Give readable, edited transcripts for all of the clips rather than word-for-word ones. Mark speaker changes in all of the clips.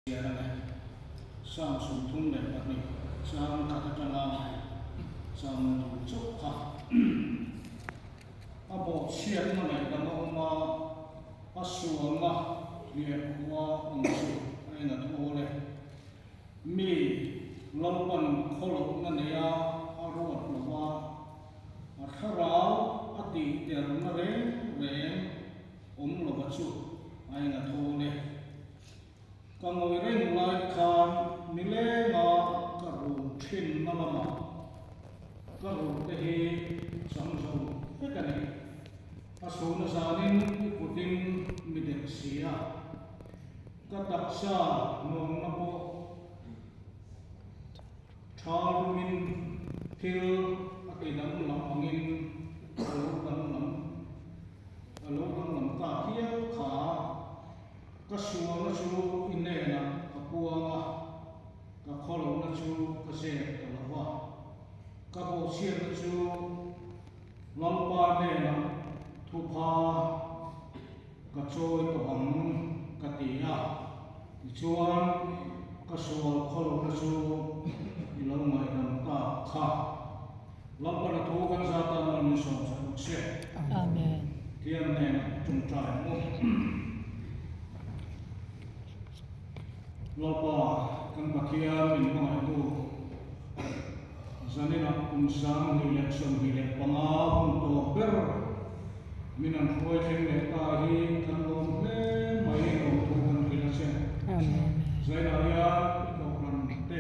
Speaker 1: Chiar a ni. Psalm 32 chang khat atanga chang tur chauh kha a bawhchhiatna ngaihdam a awm a, a sualna hliahkhuha awm chu a inat awl e. Mi Lalpan khawlohna neia a ruat lova, a thlarau a tihterna reng reng awm lova chu a inat awl e. Ka ngawi reng lai khan nilenga ka rum thinna lamah ka rum te hi chang zo vek a ni. A chhuna zanin i kutin mi dek si a, ka taksa nuamna pawh tha rumin thil a ti danglam angin a lo danglam a lo danglam ta hial kha. Ka sualna chu i hnenah ka puang a, ka khawlohna chu ka zep ta lo va. Ka bawhchhiatna chu Lalpa hnenah thupha ka chawi tawh ang ka ti a, tichuan ka sual khawlohna chu i lo ngaihdam tak kha. Lalpana thu kan zat a nawn min sawm chak bawk se.
Speaker 2: Amen.
Speaker 1: Thiam nen tawngtai ang u. Lalpa kan Pathian min hmangaihtu zaninah kum 2025 hun tawp ber min an hruai thleng leh ta hi kan lawm hle mai lawmthu kan hrilh a che.
Speaker 2: Amen.
Speaker 1: Zainah hian i kohhran te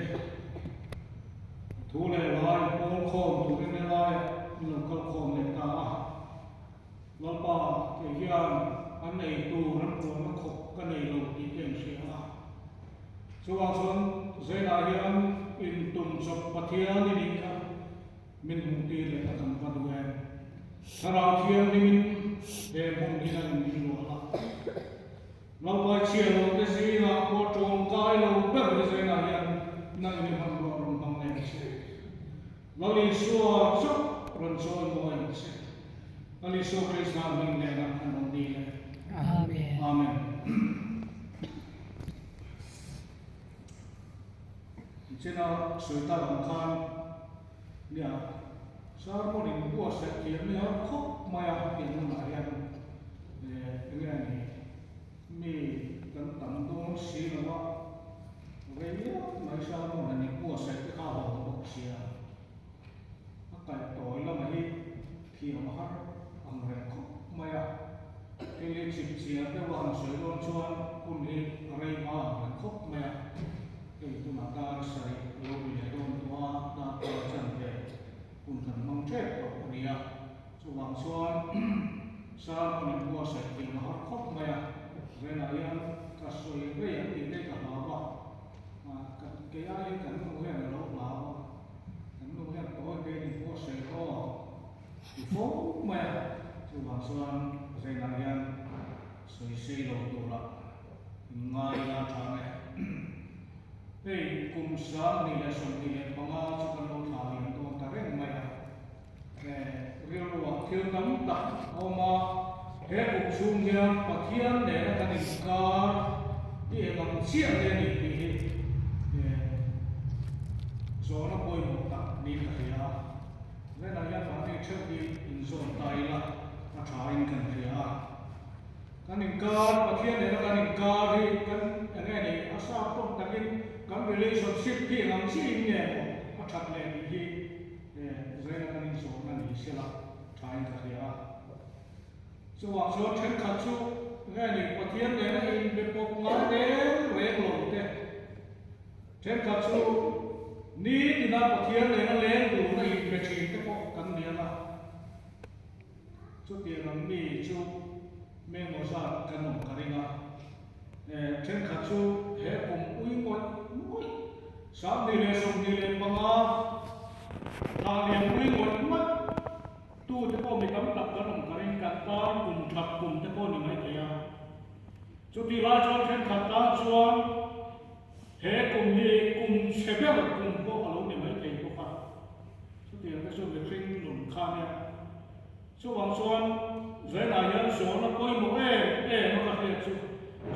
Speaker 1: Thu leh lai pawl khawm turin helai an lo kal khawm leh ta a. Lalpa, kei hian an ei tur an puanna khawp ka nei lo tih ka inhria a. Chuvang chuan Zainah hian intum chawp Pathian i nih kha min hmuh tir leh a kan va duh em? Thlarau Thianghlimin he hmun hi a in luah a. Lalpai chhia lo te zingah pawh tawngkai lo ber hi Zainah hian nang in i hmanrua rawn hmang leh ang che. Lal Isua chauh rawn chawi mawi ang che. Lal Isua Krista hming nena kan rawn dil e.
Speaker 2: Amen.
Speaker 1: Amen. Tichena sawi tak ang khan nia sermon in buatsaih thiam hi har khawp mai a tiang hunah hian eh enge a ni mi kan tam dawn si lo a rei viau mai sermon han in buatsaih te kha a hlawm bawk sia a kaih tawi lamah hi thiam a har ang reng khawp mai a thil hi chip chiar deuh a han sawi dawn chuan hun hi a rei hma ang reng khawp mai a. Hei tunah dar sarih a lo ri leh dawn tawh a, darkar chanve hun kan hmang tep tawh a ni a. Chuvang chuan sermon in buatsaih thiam a har khawp mai a, Zainah hian ka sawi rei ang tih te ka hlau a, ka kei aiin kan nu hian a lo hlau a, kan nu hian tawi te in buatsaih rawh ti fo mai a, chuvang chuan Zainah hian sawi sei lo tura Ngai la tha nge. Hei kum 2025 chu kan lo thla liam dawn ta reng mai a. He rilruah thil tam tak a awm a, he kum chhung hian Pathian nena kan inkar hi eng ang chiah nge ni tih hi zawhna pawimawh tak niin ka hria a. Renah hian mahni theuh hi inzawn ta ila a thain kan hria a. Kan inkar, Pathian nena kan inkar hi kan eng nge ni, a sap tawk takin kan relationship hi eng ang chiin nge maw a that leh tih hi zaina kan inzawhna ni sela thain ka hria a. Chuvang chuan thenkhat chu nge ni, Pathian nena inbe pawp ngai reng reng lo te, thenkhat chu nitina Pathian nena leng duna inbe thin te pawh kan ni ang a. Chutiang ang mi chu mengmaw zat kan awm ka ring a, thenkhat chu he kum ui ngawih ngawih, 2025 thla lian ui ngawih ngawih tu te pawh mi tam tak kan awm ka ring, kan tan kum that kum te pawh ni mai thei a. Chutih lai chuan thenkhat tan chuan he kum hi kum chhe ber kum pawh a lo ni mai thei bawk a. Chutiang te chu mihring nun kha nia. Chuvang chuan Zainah hian zawhna pawimawh em em a ka hriat chu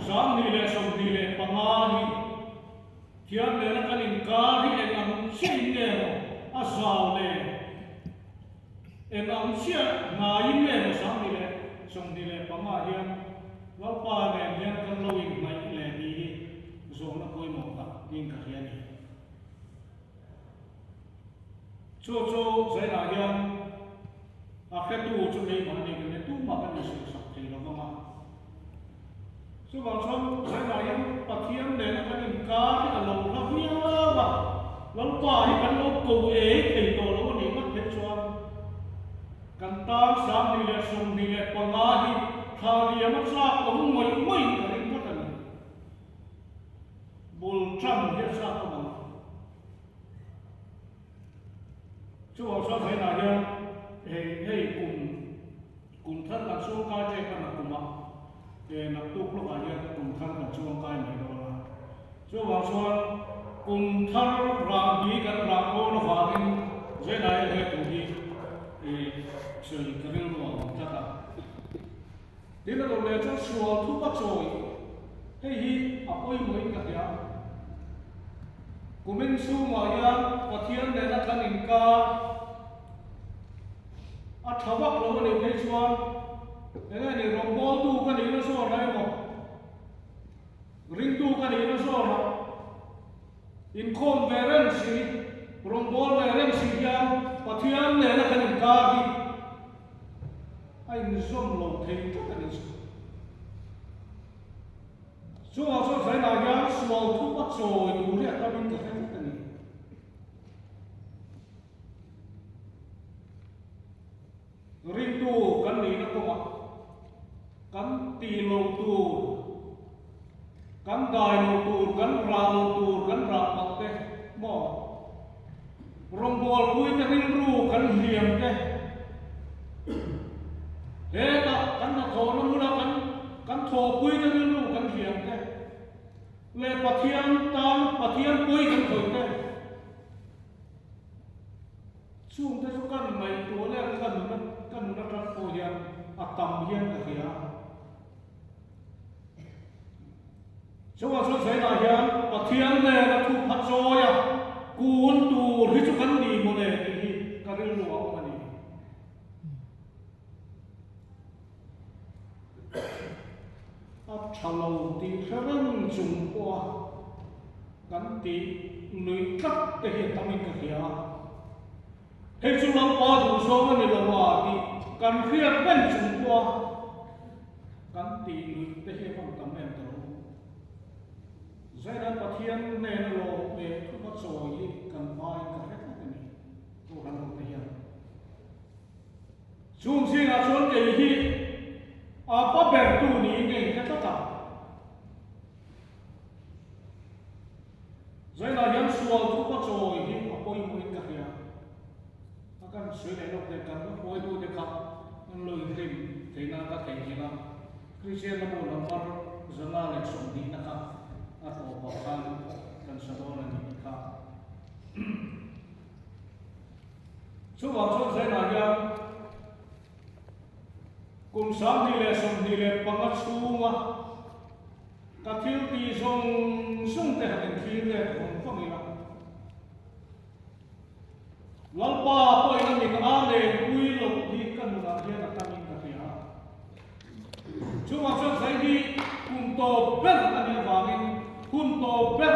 Speaker 1: 2025 hi. Thiam nena kan inkar hi eng ang chiahin nge maw a zau le? Eng ang chiah hnaiin nge maw 25 hian Lalpa nen hian kan lo inhnaih le tih hi zawhna pawimawh tak niin ka hria a ni. Chu chu zainah hian a hretu chu keimah ni kan ni tumah kan insawisak thei lo vang a. Chuvang chuan zainah hian Pathian nena kan inkar hi a lo hla viau a, Lalpa hi kan lo ko ei thei tawh lo a nih ngat phei chuan kan tan 25 hi thla liam a chak awm ngawih ngawih ka ring tlat a ni. Bul tan hi a chak awm ang. Chuvang chuan zainah hian hei hei kum kum thar kan chuangkai ṭek a nakum ah eh naktuk lawkah hian kum thar kan chuangkai mai dawn a. Chuvang chuan kum thar rah hi kan rah dawn avangin zainah hian he kum hi eh sawi ka rilru a awm tlat a. Tin a lo leh chuan sual thup a chawi hei hi a pawimawhin ka hria. Kumin chhungah hian Pathian nena kan inkar a tha vak lo a nih phei chuan enge ni rawngbawltu ka nihna zawn ah emaw ringtu ka nihna zawn ah inkhawm ve reng si rawngbâwl ve reng si hian Pathian nena kan inkar hi A inzawm lo thei tlat a ni chu. Chungah chuan Zainah hian sual thup a chawi tur hi a tamin ka hre tlat a ni. Ringtu kan nihna kawngah kan ti lo tur, kan dai lo tur, kan rah lo tur, kan rah palh te maw? Rawngbawlpui te rilru kan hliam te, hetah kan hnathawhna hmuna kan kan thawhpui te rilru kan hliam te leh Pathian tan Pathian pui kan khawih te, chung te chu kan ngaihtuah leh ka nuna ka nun atang pawh hian a tam hian ka hria. Chungah chuan Zainah hian Pathian nen a thu pha chawi a, kun tur hi chu kan ni maw le tih hi ka rilru a awm a ni. A tha lo tih hre reng chung pawha kan tih nuih tlat te hi a tamin ka hria a. Hei chu Lalpa duhzawng a ni lo a tih kan hriat reng chung pawha kan tih luih te hi a van tam em ta lo. Zaina Pathian hnena lawm leh thupa chawi hi kan vaiin ka hre tlat a ni, Kohhran ho te hian. Chung zingah chuan kei hi a pa bertu niin ka inhre tlat a. Zainah hian sual thupa chawi hi a pawimawhin ka hria. A kan sawi leh lawk leh kan hruaitute kha an lo inrim theihna ka theihnghilh a. Kristian lamah number 120 na kha a tawpah khan kan sa dawn a nih kha. Chuvang chuan Zainah hian kum 2025 chhunga Ka thil tih zawng zawng te han inthlir let vawng vawng ila, Lalpa pawhin a min a lenpui loh hi ka nunah hian a tamin ka hria a. Chungah chuan zai hi kum tawp ber a nih avangin, hun tawp ber,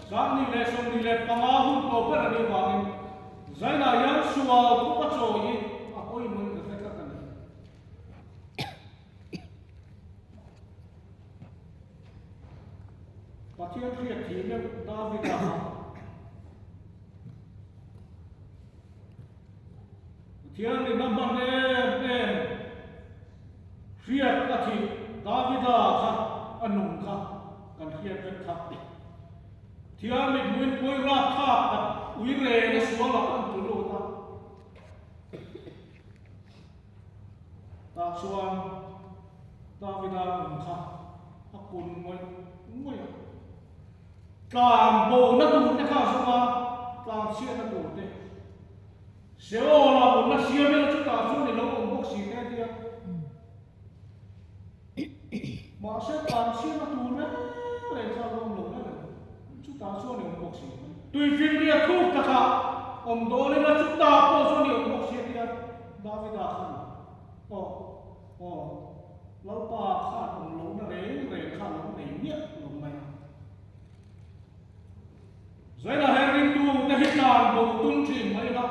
Speaker 1: 2025 hun tawp ber a nih avangin, zainah hian sual thupa chawi hi a pawimawhin ka hre tlat a ni. Pathian hriat thih meuh Davida kha Pathian in a hman em em hriat a thih Davida kha a nung kha kan hriat vek kha. Pathian mithmuin pui rapthlak tak ui reng a sualah an tu lut a. Tah chuan Davida nun kha a kun ngawih ngawih a. Tlan bona tur te kha a zawng a, tlan chhiatna tur te. Seol-ah mutna siam ila chutah chuan i lo awm bawk si te a ti a. Mahse tlan chhiatna tur reng reng kha a lo awm lo reng reng. Chutah chuan i awm. Tuifinriat thuk takah awm dawn ila chutah pawh chuan i awm bawk si a tia Davida khan aw aw Lalpa khan awm lohna reng reng kha a lo nei miah lo mai a. Zaina he ringtu te hi tlan bo tum thin mai ila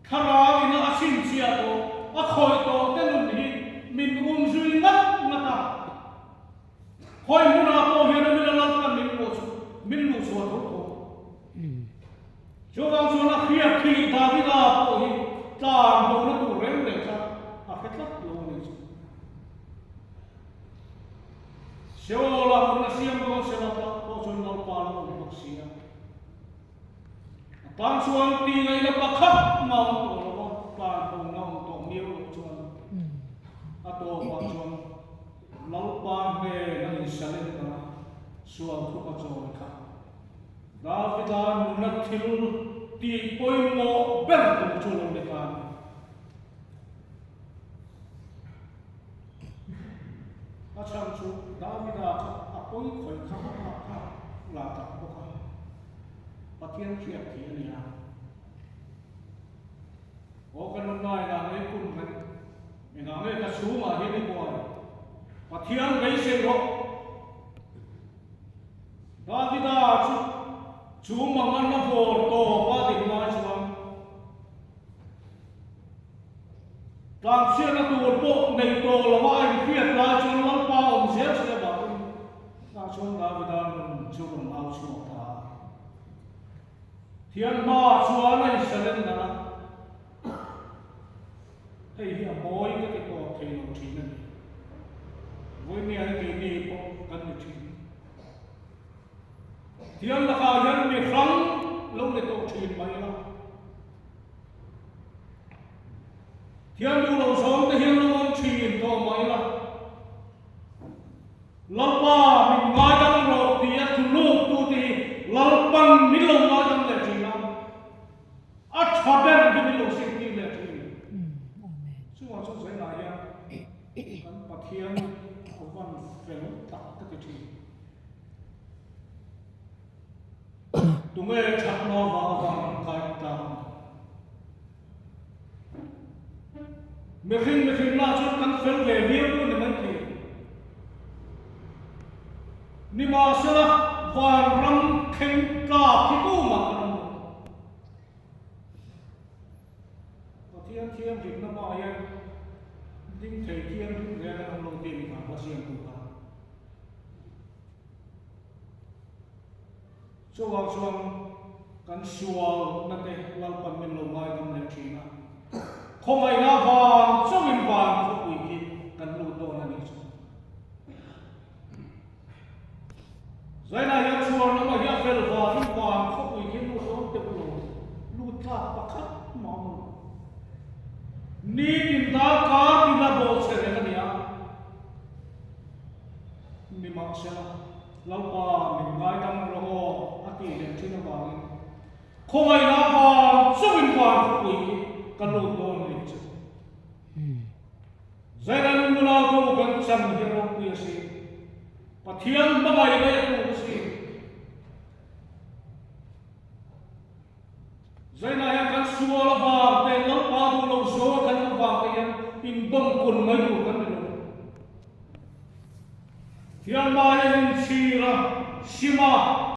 Speaker 1: thlarau ina a chhinchhiah tawh a khawih tawh te nun hi min um zui ngat ngat a. Khawi hmunah pawh hian a mila Lalpan min luh chu min luh chhuah tho tho. Chuvang chuan a hriat khi Davida pawh hi tlan bona tur reng reng kha a hre tlat lo a ni chu. Seola hmun a siam dawn sela pawh chuan Lalpa lo awm bawk si a. A tan chuan tih ngaihna pakhat mah awm tawh lo va, tlan bona awm tawh miau loh chuan a tawpah chuan Lalpa hnen a insalem a, sual thup a chawi kha. Davida nuna thil tih pawimawh ber tur chu lo ni ta a ni. A chhan chu Davida kha a pawi khawih kha a hak kha la tak bawk a, Pathian hriat thih a ni a. Aw ka nunna engah nge kun reng? Engah nge ka chhungah hian i buai? Pathian beisei rawh. Davida chu chu manganna vawr tawp a din lai chuan tlanchhiatna tur pawh nei tawh lova a inhriat lai chuan Lalpa awm zel si avangin tah chuan Davida nun chu rawn au chhuak ta a. Thian hmaah chuan a insalen dan a. Hei hi a mawi ka ti tawp thei lo thin a ni. Vawinia hi keini pawh kan ni thin. Thian lakah hian mi hrang lo ni tawh thin mai ila. Thian duh lo zawng te hian lo awm thin tawh mai ila. Lalpa min ngaidam rawh tia thuluk tute hi Lalpan min lo ngaidam leh thin a. A tha ber hi min lo hriattir leh thin. Chungah chuan zainah hian kan Pathian a van fel tak ka ti thin. Tunge thatna vang avang an kai tlang ang? Mihring mihring lah chuan kan fel ve viau pawh ni mai thei. Nimahsela vanram thleng tlak hi tumah kan awm lo. Pathian thianghlimna hmaah hian ding thei thianghlim reng an awm lo tih mi kha hla siamtu kha. Chuvang chuan kan sualna te Lalpan min lo ngaidam leh thin a, khawngaihna vang chauhin van khawpui khi kan lut dawn a nih chu. Zainah hian chhuar lamah hian fel vangin van khawpui khi lut dawn teuh lo, lut tlak pakhat mah awm lo. Nitin darkar tina bawhchhe reng a ni a. Nimahsela, Lalpa min ngaidam rawh aw a tih leh thin avangin khawngaihna vang chauhin van khawpui khi ka lut dawn a nih chu. Zaidan nula tu kan chan hi ropui a si. Pathian hmangaihna i tluk a si. Zainah hian kan sual avang te, Lalpa duh lo zawl kan awm avang te hian indawm kun mai tur kan ni lo. Thianmai a inchhir a, sim a.